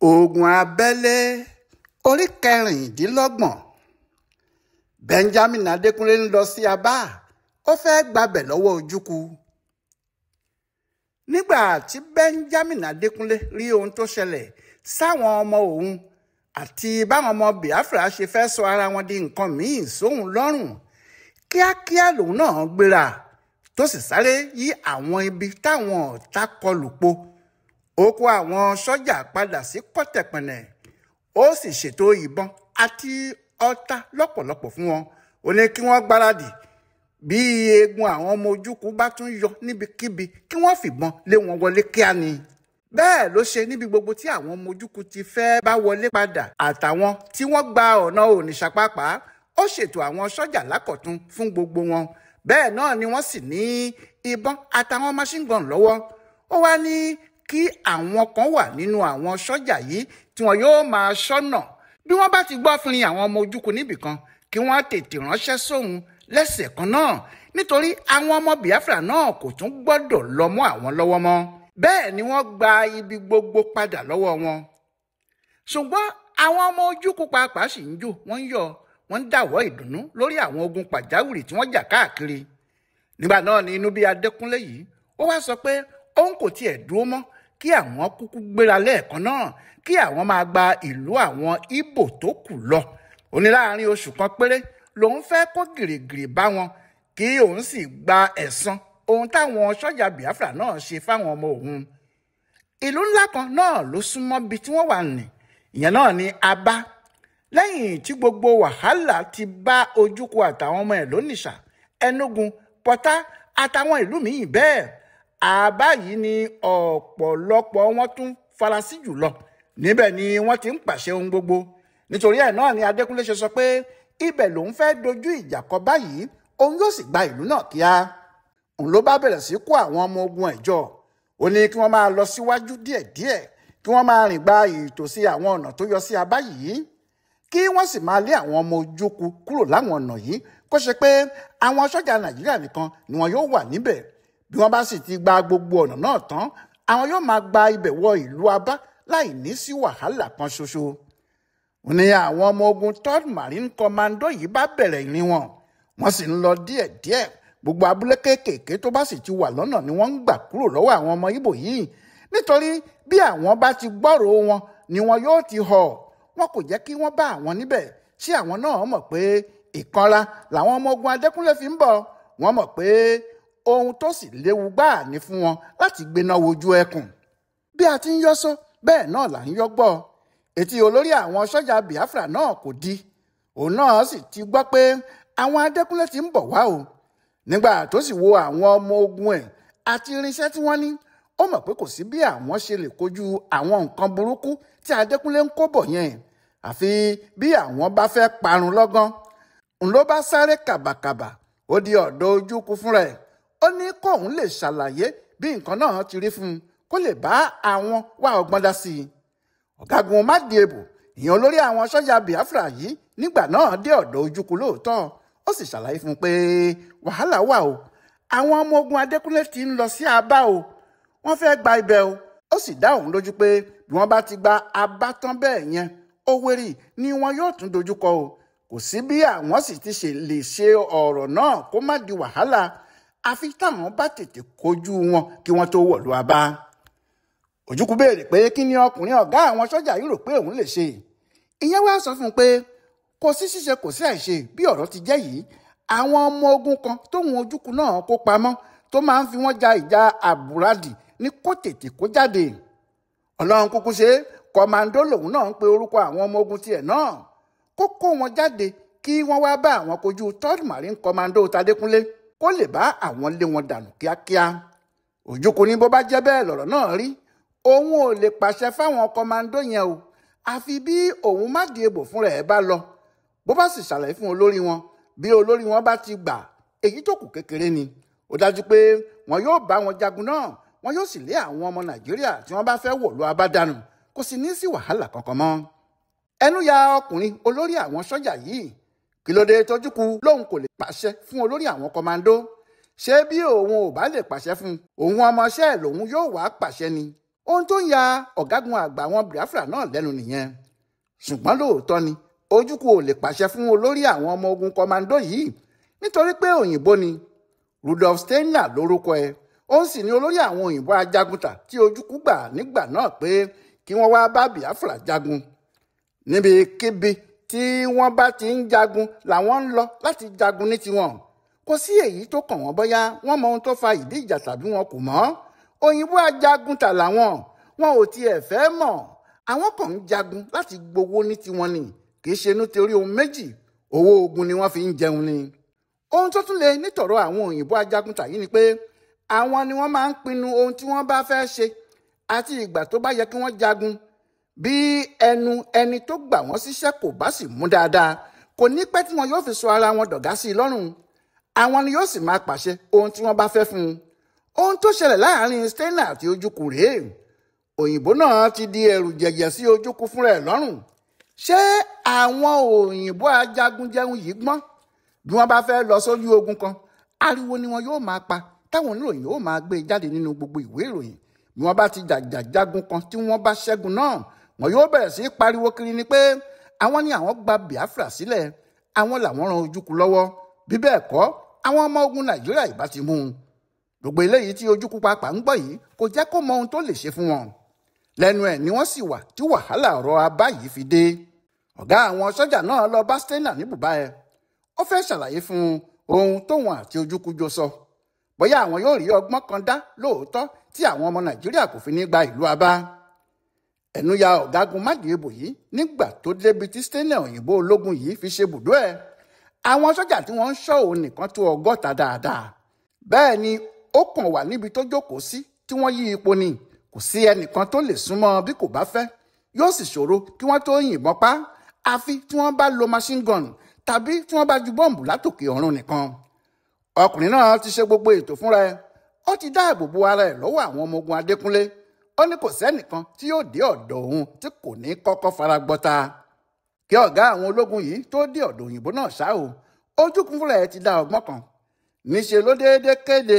Ogun abẹ́lé orí 26. Benjamin Adékúnlé ń lọ sí Abá, ó fẹ́ẹ́ gbabẹ̀ lọ́wọ́ Ojukwu. Nígbà tí Benjamin Adékúnlé rí ohun tó ṣẹlẹ̀ sáwọn ọmọ òun àti báwọn ọmọ Biafra ṣe fẹ́ sọ ara wọn di nǹkan míì sóun lọ́rùn, kíákíá lòun náà gbéra tó sì sáré yí àwọn ibi táwọn ọ̀tá kọlù po. Ó kó àwọn sọ́jà padà sí kọ́tẹ̀pẹ̀nẹ̀, ó sì ṣètò ìbọn àti ọta lọ́pọ̀lọpọ̀ fún wọn. Ó ní kí wọ́n gbáradì bí eegun àwọn ọmọ Ojukwu bá tún yọ níbikíbi kí wọ́n fìbọn lé wọn wọlé kíá ni. Bẹ́ẹ̀ ló ṣe níbi gbogbo tí àwọn ọmọ Ojukwu ti fẹ́ bá wọlé padà àtàwọn tí wọ́n gba ọ̀nà Onitsha pàápàá. Ó ṣètò àwọn sọ́jà lákọ̀tun fún gbogbo wọn. Bẹ́ẹ̀ náà ni wọ́n sì ní ìbọn àtàwọn machine gun lọ́wọ́. Ó wá ní kí àwọn kan wà nínú àwọn sọ́jà yìí tí wọn yóò máa ṣọ́nà. Bí wọ́n bá ti gbọ́ fínrin àwọn ọmọ Ojukwu níbìkan kí wọ́n tètè ránṣẹ́ sóhun lẹ́sẹ̀ kan náà, nítorí àwọn ọmọ Biafra náà kò tún gbọ́dọ̀ lọ mọ́ àwọn lọ́wọ́ mọ́. Bẹ́ẹ̀ ni wọ́n gba ibi gbogbo padà lọ́wọ́ wọn. Ṣùgbọ́n àwọn ọmọ Ojukwu pàápàá sì ń jó, wọ́n ń yọ̀, wọ́n ń dáwọ́ ìdùnnú lórí àwọn ogun pàjáwìrì tí wọ́n jà káàkiri. Nígbà náà ni inú bí Adékúnlé yìí ó wá sọ pé òun kò tiẹ̀ dúró mọ́ kí àwọn kúkú gbéra lẹ́ẹ̀kan náà kí àwọn máa gba ìlú àwọn Ìgbò tó kù lọ. Ó ní láàrin oṣù kan péré lòun fẹ́ kó gìrìgìrì bá wọn kí òun sì gba ẹ̀san ohun táwọn sọ́jà Biafra náà ṣe fáwọn ọmọ òun. Ìlú ńlá kan náà ló súnmọ́ bí tí wọ́n wà ní, ìyẹn náà ní Abá. Lẹ́yìn tí gbogbo wàhálà ti bá Ojukwu àtàwọn ọmọ ẹ̀ l'Onitsha, Enugu, Pọ̀tá àtàwọn ìlú míì bẹ́ẹ̀, Abá yìí ni ọ̀pọ̀lọpọ̀ wọn tún farasí jùlọ. Níbẹ̀ ni wọ́n ti ń pàṣẹ ohun gbogbo. Nítorí ẹ̀ náà ni Adékúnlé ṣe sọ pé ibẹ̀ lòun fẹ́ dojú ìjà kọ báyìí, òun yóò sì gba ìlú náà kíá. Òun ló bá bẹ̀rẹ̀ sí kó àwọn ọmọ ogun ẹ̀ jọ. Ó ní kí wọ́n máa lọ síwájú díẹ̀díẹ̀, kí wọ́n máa rìn gba ìtòsí àwọn ọ̀nà tó yọ sí Abá yìí, kí wọ́n sì máa lé àwọn ọmọ Ojukwu kúrò láwọn ọ̀nà yìí, kó ṣe pé àwọn sọ́jà Nàìjíríà nìkan ni wọn yóò wà níbẹ̀. Bí wọ́n bá sì ti gba gbogbo ọ̀nà náà tán, àwọn yóò máa gba ibẹ̀ wọ ìlú Abá láì ní sí wàhálà kan ṣoṣo. Ó ní àwọn ọmọ ogun Third Marine Commando yìí bá bẹ̀rẹ̀ ìrìn wọn, wọ́n sì ń lọ díẹ̀díẹ̀. Gbogbo abúlé kéékèèké tó bá sì ti wà lọ́nà ni wọ́n ń gbà kúrò lọ́wọ́ àwọn ọmọ Ìgbò yìí, nítorí bí àwọn bá ti gbọ́ròó wọn ni wọn yóò ti họ. Wọn kò jẹ́ kí wọ́n bá àwọn níbẹ̀. Ṣé àwọn náà mọ̀ pé ìkanra làwọn ọmọ ogun Adékúnlé fi ń bọ̀? Wọ́n mọ̀ pé ohun tó sì léwu gbáà ní fún wọn láti gbéná wojú ẹkùn. Bí a ti ń yọ́ sọ bẹ́ẹ̀ náà là ń yọ́ gbọ́. Etí olórí àwọn sọ́jà Biafra náà kò di. Òun náà sì ti gbọ́ pé àwọn Adékúnlé ti ń bọ̀ wá o. Nígbà tó sì wo àwọn ọmọ ogun ẹ̀ àti irinṣẹ́ tí wọ́n ní, ó mọ̀ pé kò sí bí àwọn ṣe lè kojú àwọn nǹkan burúkú tí Adékúnlé ń kó bọ̀ yẹn, àfi bí àwọn bá fẹ́ parun lọ́gán. Òun ló bá sáré kàbàkàbà, ó di ọ̀dọ̀ Ojukwu fúnra ẹ̀. Ó ní kóun lè ṣàlàyé bí nǹkan náà ti rí fún un, kó lè bá àwọn wá ọgbọ́n dá sí i. Ọ̀gágun Madiebo, ìyẹn olórí àwọn sọ́jà Biafra yìí nígbà náà dé ọ̀dọ̀ Ojukwu lóòótọ́. Ó sì ṣàlàyé fún un pé wàhálà wà o, àwọn ọmọ ogun Adékúnlé ti ń lọ sí Abá o, wọ́n fẹ́ gba ibẹ̀ o. Ó sì dá òun lójú pé bí wọ́n bá ti gba Abá tán bẹ́ẹ̀ yẹn, Owerri ni wọn yóò tún dojúkọ o. Kò sí bí àwọn sì ti ṣe lè ṣe ọ̀rọ̀ náà kó má di wàhálà, àfi táwọn bá tètè kojú wọn kí wọ́n tó wọ̀lú Abá. Ojukwu béèrè pé kí ni ọkùnrin ọ̀gá àwọn sọ́jà yìí rò pé òun lè ṣe. Ìyẹn wá sọ fún un pé kò sí ṣíṣe kò sí àìṣe bí ọ̀rọ̀ ti jẹ́ yìí. Àwọn ọmọ ogun kan tóun Ojukwu náà kó pamọ́ tó máa ń fi wọ́n ja ìjà àbúradì ní kó tètè kó jáde. Ọlọ́run kúkú ṣe kọ̀mándó lòun náà ń pe orúkọ àwọn ọmọ ogun tiẹ̀ náà, kó kó wọn jáde kí wọ́n wá bá àwọn kojú Third Marine Commando tAdékúnlé kó lè bá àwọn lé wọn dànù kíákíá. Ojukwu ní bó bá jẹ́ bẹ́ẹ̀ lọ̀rọ̀ náà rí, òun ò lè pàṣẹ fáwọn kọmándó yẹn o, àfi bí òun Madiebo fúnra ẹ̀ bá lọ. Bó bá sì ṣàlàyé fún olórí wọn, bí olórí wọn bá ti gbà, èyí tó kù kékeré ni. Ó dájú pé wọn yóò bá wọn jagun náà, wọn yóò sì lé àwọn ọmọ Nàìjíríà tí wọ́n bá fẹ́ wọ̀lú Abá dànù, kò sì ní sí wàhálà kankan mọ́. Ẹnu ya ọkùnrin olórí àwọn sọ́jà yìí. Kí ló dé tójúkú lóun kò lè pàṣẹ fún olórí àwọn kọmándó? Ṣé bí òun ò bá lè pàṣẹ fún òun, ọmọọṣẹ́ lòun yóò wá pàṣẹ ni? Ohun tó ń ya ọ̀gágun àgbà àwọn Biafra náà lẹ́nu nìyẹn. Ṣùgbọ́n lóòótọ́ ni Ojukwu ò lè pàṣẹ fún olórí àwọn ọmọ ogun kọmando yìí nítorí pé òyìnbó ni. Rudolf Steiner lórúkọ ẹ̀. Ó sì ní olórí àwọn òyìnbó ajagunta tí Ojukwu gbà nígbà náà pé kí wọ́n wá bá Biafra jagun. Níbikíbi tí wọ́n bá ti ń jagun làwọn ń lọ láti jagun ní tiwọn. Kò sí èyí tó kàn wọ́n bóyá wọ́n mọ ohun tó fa ìdí ìjà tàbí wọn kò mọ̀. Òyìnbó ajagunta làwọn, wọn ò tiẹ̀ fẹ́ mọ̀. Àwọn kàn ń jagun láti gbowó ní tiwọn ni, kì í ṣe nítorí ohun méjì, owó ogun ni wọ́n fi ń jẹun ni. Ohun tó tún le nítọ̀rọ̀ àwọn òyìnbó ajagunta yìí ni pé àwọn ni wọ́n máa ń pinnu ohun tí wọ́n bá fẹ́ ṣe àti ìgbà tó bá yẹ kí wọ́n jagun. Bí ẹnu ẹni tó gbà wọ́n síṣẹ́ kò bá sì mú dáadáa, kò ní pẹ́ tí wọn yóò fi sọ ara wọn dọ̀gá sí i lọ́rùn. Àwọn ni yóò sì máa pàṣẹ ohun tí wọ́n bá fẹ́ fún un. Ohun tó ṣẹlẹ̀ láàrin Steiner àti Ojukwu rèé. Òyìnbó náà ti di ẹrù jẹ̀jẹ̀ sí Ojukwu fúnra ẹ̀ lọ́rùn. Ṣé àwọn òyìnbó ajagunjẹun yìí gbọ́n? Bí wọ́n bá fẹ́ lọ sójú ogun kan, ariwo ni wọn yóò máa pa táwọn oníròyìn yóò máa gbé jáde nínú gbogbo ìwé ìròyìn. Bí wọ́n bá ti jàjàjagun kan tí wọ́n bá ṣẹ́gun náà, wọn yóò bẹ̀rẹ̀ sí í pariwo kiri ni pé àwọn ni àwọn gba Biafra sílẹ̀, àwọn làwọn ran Ojukwu lọ́wọ́. Bí bẹ́ẹ̀ kọ́, àwọn ọmọ ogun Nàìjíríà ìbá ti mú un. Gbogbo eléyìí tí Ojukwu pàápàá ń gbọ́ yìí kò jẹ́ kó mọ ohun tó lè ṣe fún wọn. Lẹ́nu ẹ̀ ni wọ́n sì wà tí wàhálà ọ̀rọ̀ Abá yìí fi dé. Ọ̀gá àwọn sọ́jà náà lọ bá Steiner ní bùbá ẹ̀. Ó fẹ́ ṣàlàyé fún ohun tóun àti Ojukwu jọ sọ. Bóyá àwọn yóò rí ọgbọ́n kan dá lóòótọ́ tí àwọn ọmọ Nàìjíríà kò fi ní gba ìlú Abá. Ẹnu ya ọ̀gágun Mádìébò yìí nígbà tó débi tí Steiner òyìnbó ológun yìí fi ṣe bùdó ẹ̀. Àwọn sọ́jà tí wọ́n ń ṣọ́ òun nìkan tó 60 dáadáa. Bẹ́ẹ̀ ni ó kàn wà níbi tó jókòó sí tí wọ́n yí ipò ni. Kò sí ẹnìkan tó lè súnmọ́ bí kò bá fẹ́. Yóò sì ṣòro kí wọ́n tó yìnbọn pa, àfi tí wọ́n bá lo machine gun tàbí tí wọ́n bá ju bọ́ǹbù látòkè ọ̀run nìkan. Ọkùnrin náà ti ṣe gbogbo ètò fúnra ẹ̀. Ó ti dáàbò bo ara ẹ̀ lọ́wọ́ àwọn ọmọ ogun Adékúnlé. Ó ní kò sẹ́nìkan tí yóò dé ọ̀dọ̀ òun tí kò ní kọ́kọ́ fara gbọ́ta. Kí ọ̀gá àwọn ológun yìí tó dé ọ̀dọ̀ òyìnbó náà ṣá o, Ojukwu fúnra ẹ̀ ti dá ọgbọ́n kan. Níṣe ló déédéé kéde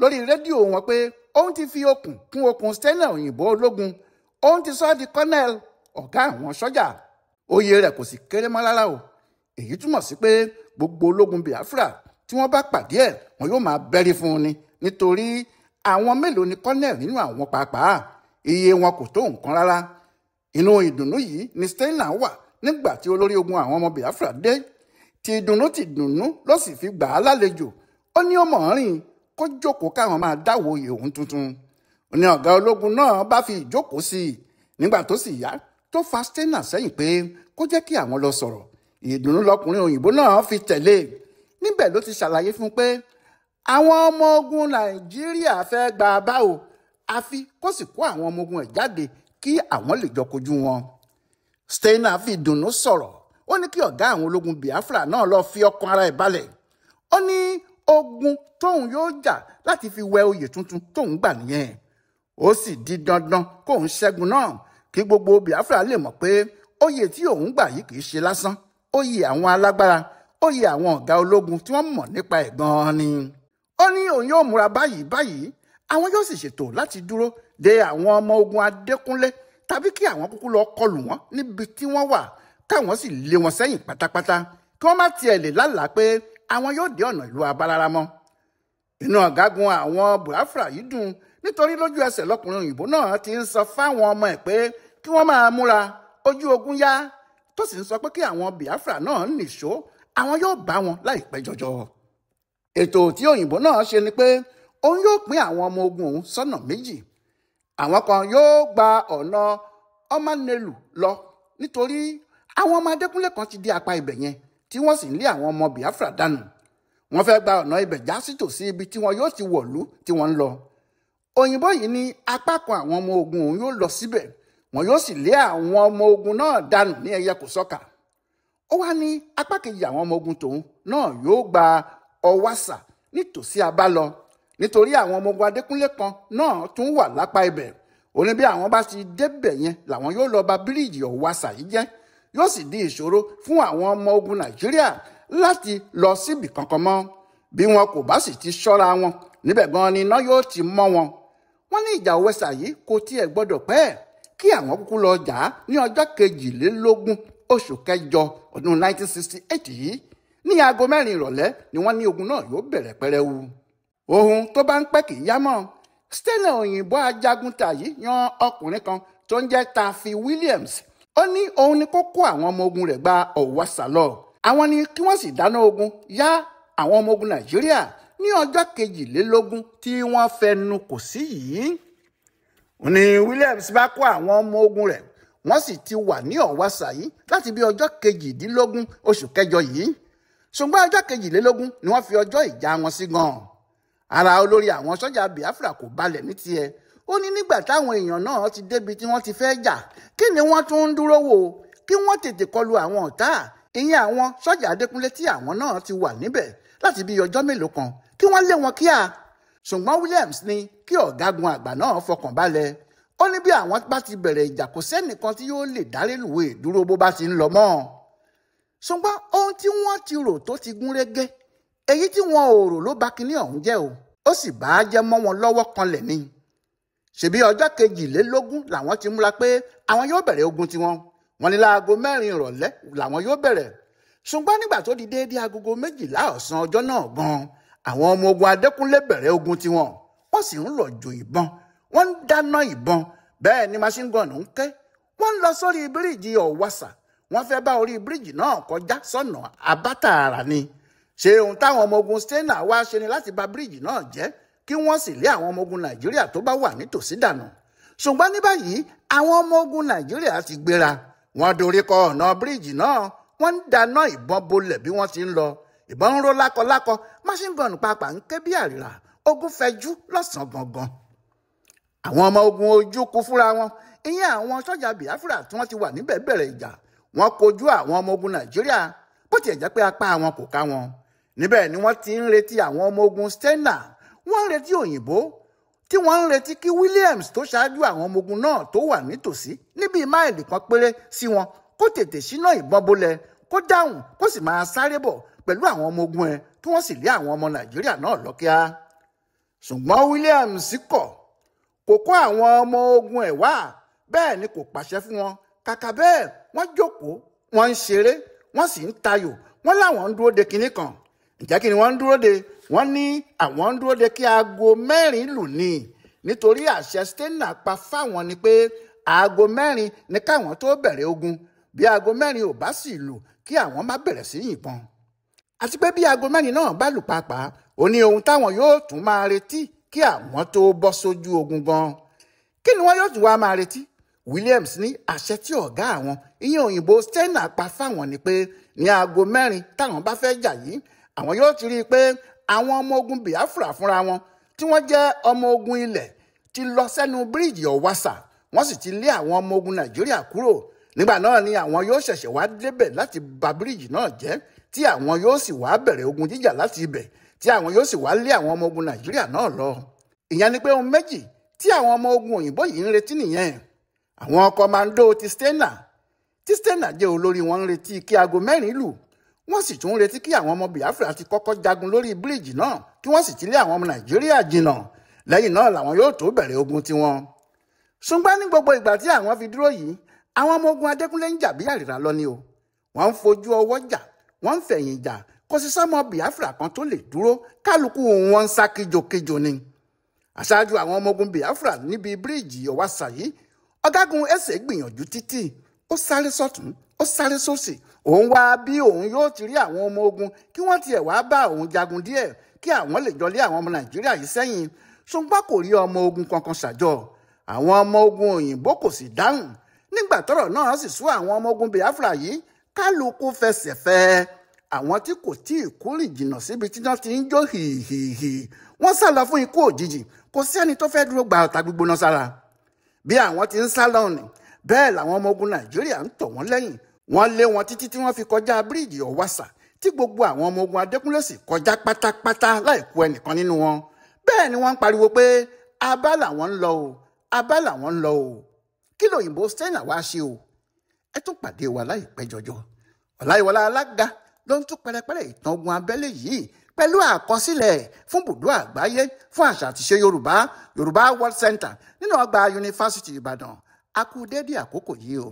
lórí rédíò wọn pé òun ti fi okùn kún okùn Steiner òyìnbó ológun, òun ti sọ ọ́ di colonel, ọ̀gá àwọn sọ́jà. Oyè rẹ̀ kò sì kéré mọ́ rárá o. Èyí túmọ̀ sí pé gbogbo ológun Biafra tí wọ́n bá pàdé ẹ̀, wọn yóò máa bẹ́rí fún un ni, nítorí àwọn mélòó ni colonel nínú àwọn pàápàá, iye wọn kò tó nǹkan rárá. Inú ìdùnnú yìí ni Steiner wà nígbà tí olórí ogun àwọn ọmọ Biafra dé. Ti ìdùnnú ti ìdùnnú ló sì fi gbà á lálejò. Ó ní ó mọ̀ ọ́n rìn kó jókòó káwọn máa dáwọ́ oyè òun tuntun. Ó ní ọ̀gá ológun náà bá fi ìjókòó sí i. Nígbà tó sì yá tó fa Steiner sẹ́yìn pé kó jẹ́ kí àwọn lọ sọ̀rọ̀. Ìdùnnú lọkùnrin òyìnbó náà fi tẹ̀lé. Níbẹ̀ ló ti ṣàlàyé fún un pé àwọn ọmọ ogun Nàìjíríà fẹ́ gba Abá o, àfi kó sì kó àwọn ọmọ ogun ẹ̀ jáde kí àwọn lè jọ kojú wọn. Steiner fi ìdùnnú sọ̀rọ̀. Ó ní kí ọ̀gá àwọn ológun Biafra náà lọ fi ọkàn ara ẹ̀ balẹ̀. Ó ní ogun tóun yóò jà láti fi wẹ oyè tuntun tóun gbà nìyẹn. Ó sì di dandan kóun ṣẹ́gun náà kí gbogbo Biafra lè mọ̀ pé oyè tí òun gbà yìí kì í ṣe lásán. Oyè àwọn alágbára, oyè àwọn ọ̀gá ológun tí wọ́n mọ̀ nípa ẹ̀ gan-an ni. Ó ní òun yóò múra báyìí báyìí, àwọn yóò sì ṣètò láti dúró de àwọn ọmọ ogun Adékúnlé tàbí kí àwọn kúkú lọ kọlù wọn níbi tí wọ́n wà, káwọn sì lé wọn sẹ́yìn pátápátá kí wọ́n má tiẹ̀ lè lálàá pé àwọn yóò dé ọ̀nà ìlú Abá rárá mọ́. Inú ọ̀gágun àwọn Biafra yìí dùn nítorí lójú ẹsẹ̀ lọkùnrin òyìnbó náà ti ń sọ fáwọn ọmọ ẹ̀ pé kí wọ́n máa múra ojú ogun yá, tó sì ń sọ pé kí àwọn Biafra náà nìṣó, àwọn yóò bá wọn láìpẹ́ jọjọ. Ètò tí òyìnbó náà ṣe ni pé òun yóò pín àwọn ọmọ ogun òun sọ́nà méjì. Àwọn kan yóò gba ọ̀nà Ọmánelù lọ nítorí àwọn ọmọ Adékúnlé kan ti dé apá ibẹ̀ yẹn tí wọ́n sì ń lé àwọn ọmọ Biafra dànù. Wọ́n fẹ́ gba ọ̀nà ibẹ̀ já sítòsí ibi tí wọn yóò ti wọ̀lú tí wọ́n ń lọ. Òyìnbó yìí ní apá kan àwọn ọmọ ogun òun yóò lọ síbẹ̀, wọn yóò sì lé àwọn ọmọ ogun náà dànù ní ẹyẹ kò sọ́kà. Ó wá ní apá kejì àwọn ọmọ ogun tòun náà yóò gba Ọwásà nítòsí Abá lọ nítorí àwọn ọmọ ogun Adékúnlé kan náà tún wà lápá ibẹ̀. Ó ní bí àwọn bá ti débẹ̀ yẹn làwọn yóò lọ bà bíríìjì Ọwásà yìí jẹ́, yóò sì di ìṣòro fún àwọn ọmọ ogun Nàìjíríà láti lọ síbì kankan mọ́. Bí wọn kò bá sì ti ṣọ́ra wọn níbẹ̀ gan ni iná yóò ti mọ́ wọn. Wọ́n ní ìjà Ọ̀wẹ́sà yìí kò tiẹ̀ gbọ́dọ̀ pẹ́, kí àwọn kúkú lọ jà á ní ọjọ́ 22 oṣù kẹjọ ọdún 1968 yìí ní aago 4 ìrọ̀lẹ́ ni wọ́n ní ogun náà yóò bẹ̀rẹ̀ pẹrẹwu. Ohun tó bá ń pẹ́ kì í yá mọ́. Stanley òyìnbó ajagunta yìí yan ọkùnrin kan tó ń jẹ́ Tafi Williams. Ó ní òun ni kó kó àwọn ọmọ ogun rẹ̀ gba Ọ̀wàsà lọ. Àwọn ni kí wọ́n sì dáná ogun yá àwọn ọmọ ogun Nàìjíríà ní ọjọ́ 22 tí wọ́n fẹnu kò sí yìí. Ó ní Williams bá kó àwọn ọmọ ogun rẹ̀, wọ́n sì ti wà ní Ọ̀wàsà yìí láti bí ọjọ́ 18 oṣù kẹjọ yìí. Ṣùgbọ́n ọjọ́ 22 ni wọ́n fi ọjọ́ ìjà wọn sí gan-an. Ara olórí àwọn sọ́jà Biafra kò balẹ̀ ní tiẹ̀. Ó ní nígbà táwọn èèyàn náà ti débi tí wọ́n ti fẹ́ jà, kí ni wọ́n tún ń dúró wò? Kí wọ́n tètè kọlu àwọn ọ̀tá, ìyẹn àwọn sọ́jà Adékúnlé tí àwọn náà ti wà níbẹ̀ láti bí ọjọ́ mélòó kan, kí wọ́n lé wọn kíá. Ṣùgbọ́n Williams ní kí ọ̀gágun àgbà náà fọkàn balẹ̀. Ó ní bí àwọn bá ti bẹ̀rẹ̀ ìjà, kò sẹ́nìkan tí yóò lè dá rélùwéè dúró bó bá ti ń lọ mọ́. Ṣùgbọ́n ohun tí wọ́n ti rò tó ti gún régé, èyí tí wọn ò rò ló bá kinní ọ̀hún jẹ́ o, ó sì bá a jẹ́ mọ́ wọn lọ́wọ́ kanlẹ̀ ni. Ṣèbí ọjọ́ 22 làwọn ti múra pé àwọn yóò bẹ̀rẹ̀ ogun tiwọn. Wọ́n ní láago 4 ìrọ̀lẹ́ làwọn yóò bẹ̀rẹ̀. Ṣùgbọ́n nígbà tó di déédéé agogo 12 ọ̀sán ọjọ́ náà gan-an, àwọn ọmọ ogun Adékúnlé bẹ̀rẹ̀ ogun tiwọn. Wọ́n sì ń rọ̀jò ìbọn, wọ́n ń dáná ìbọn, bẹ́ẹ̀ ni machine gun ń ké. Wọ́n ń lọ sórí bíríìjì Ọ̀wàsà, wọ́n fẹ́ bá orí bíríìjì náà kọjá sọ́nà Abátàrà ni. Ṣé ohun táwọn ọmọ ogun Stanley wá ṣe ni láti bà bíríìjì náà jẹ́, kí wọ́n sì lé àwọn ọmọ ogun Nàìjíríà tó bá wà nítòsí dànù. Ṣùgbọ́n ní báyìí àwọn ọmọ ogun Nàìjíríà ti gbéra, wọ́n dorí kọ ọ̀nà bíríìjì náà, wọ́n ń dáná ìbọn bolẹ̀ bí wọ́n ti ń lọ. Ìbọn ń ró lákọlákọ, machine gun pàápàá ń ké bí àrìrà, ogun fẹjú lọ́sàn-án gangan. Àwọn ọmọ ogun ojú kú fúnra wọn, ìyẹn àwọn sọ́jà Biafra tí wọ́n ti wà níbẹ̀ bẹ̀rẹ̀ ìjà. Wọ́n kojú àwọn ọmọ ogun Nàìjíríà, bó tiẹ̀ jẹ́ pé apá wọn kò ká wọn. Níbẹ̀ ni wọ́n ti ń retí àwọn ọmọ ogun Stanley, wọ́n ń retí òyìnbó, tí wọ́n ń retí kí Williams tó ṣáájú àwọn ọmọ ogun náà tó wà nítòsí níbi máìlì kan péré sí wọn kó tètè ṣínà ìbọn bolẹ̀, kó dáhùn, kó sì máa sáré bọ̀ pẹ̀lú àwọn ọmọ ogun ẹ̀, kí wọ́n sì lé àwọn ọmọ Nàìjíríà náà lọ kíá. Ṣùgbọ́n Williams kọ̀, kò kó àwọn ọmọ ogun ẹ̀ wá, bẹ́ẹ̀ ni kò pàṣẹ fún wọn. Kàkà bẹ́ẹ̀ wọ́n jókòó, wọ́n ń ṣeré, wọ́n sì ń tayò, wọ́n láwọn ń dúró de kinní kan. Ǹjẹ́ kí ni wọ́n ń dúró de? Wọ́n ní àwọn ń dúró de kí aago 4 lù ní, nítorí àṣẹ Stanley pa fáwọn ni pé aago 4 ni káwọn tó bẹ̀rẹ̀ ogun. Bí aago 4 ò bá sì lù, kí àwọn má bẹ̀rẹ̀ sí yìnbọn. Àti pé bí aago 4 náà bá lù pàápàá, ó ní ohun táwọn yóò tún máa retí kí àwọn tó bọ́ sójú ogun gan. Kí ni wọ́n yóò tún wá máa retí? Williams ní àṣẹ tí ọ̀gá àwọn, ìyẹn òyìnbó Stanley pa fáwọn ni pé ní aago 4 táwọn bá fẹ́ jà yìí, àwọn yóò ti rí i pé àwọn ọmọ ogun Biafra fúnra wọn tí wọ́n jẹ́ ọmọ ogun ilẹ̀ ti lọ sẹ́nu bíríìjì Ọ̀wàsà, wọ́n sì ti lé àwọn ọmọ ogun Nàìjíríà kúrò. Nígbà náà ni àwọn yóò ṣẹ̀ṣẹ̀ wá débẹ̀ láti bà bíríìjì náà jẹ́, tí àwọn yóò sì wá bẹ̀rẹ̀ ogun jíjà láti ibẹ̀, tí àwọn yóò sì wá lé àwọn ọmọ ogun Nàìjíríà náà lọ. Ìyẹn ni pé ohun méjì tí àwọn ọmọ ogun òyìnbó yìí ń retí nìyẹn. Àwọn kọmando ti Stanley, tí Stanley jẹ́ olórí wọn, ń retí kí aago 4 lù. Wọ́n sì tún ń retí kí àwọn ọmọ Biafra ti kọ́kọ́ jagun lórí bíríìjì náà, kí wọ́n sì ti lé àwọn ọmọ Nàìjíríà jìnnà. Lẹ́yìn náà làwọn yóò tó bẹ̀rẹ̀ ogun tiwọn. Ṣùgbọ́n ní gbogbo ìgbà tí àwọn fi dúró yìí, àwọn ọmọ ogun Adékúnlé ń jà bí àrìrà lọ ni o. Wọ́n ń fojú ọwọ́ jà, wọ́n ń fẹ̀yìn jà, kò sí sọ́mọ Biafra kan tó lè dúró, kálukú wọn ń sá kíjokíjo ni. Aṣáájú àwọn ọmọ ogun Biafra níbi bíríìjì Ọ̀wàsà yìí, ọ̀gágun Ese gbìyànjú títí, ó sáré sọ́tún, ó sáré sósì, òun wá bí òun yóò ti rí àwọn ọmọ ogun kí wọ́n tiẹ̀ wá bá òun jagun díẹ̀, kí àwọn lè jọ lé àwọn ọmọ Nàìjíríà yìí sẹ́yìn. Ṣùgbọ́n kò rí ọmọ ogun kankan ṣàjọ. Àwọn ọmọ ogun òyìnbó kò sì dáhùn. Nígbà tọ́rọ̀ náà sì sú àwọn ọmọ ogun Biafra yìí, kálukú fẹsẹ̀ fẹ́. Àwọn tí kò tí ì kúrìn jìnnà síbi tí wọ́n ti ń jó hìhìhì, wọ́n sá lọ fún ikú òjijì. Kò sí ẹni tó fẹ́ dúró gba ọ̀tá gbígbóná sára. Bí àwọn ti ń sá lọ nì, bẹ́ẹ̀ làwọn ọmọ ogun Nàìjíríà ń tọ̀ wọ́n lẹ́yìn. Wọ́n lé wọn títí tí wọ́n fi kọjá bíríìjì Ọ̀wàsà, tí gbogbo àwọn ọmọ ogun Adékúnlé sì kọjá pátápátá láì kù ẹnìkan nínú wọn. Bẹ́ẹ̀ ni wọ́n ń pariwo pé Abá làwọn ń lọ o, Abá làwọn ń lọ o. Kí lòyìnbó Stanley wá ṣe o? Ẹ tún pàdé wa láìpẹ́ jọjọ. Ọláyíwọlá Alága ló ń tún pẹrẹpẹrẹ ìtàn ogun abẹ́lé yìí. pẹ̀lú àkọsílẹ̀ fún bùdó àgbáyé fún àṣà àti ìṣe Yorùbá, Yorùbá World Center, nínú ọgbà Yunifásitì Ìbàdàn. A kú dédé àkókò yìí o.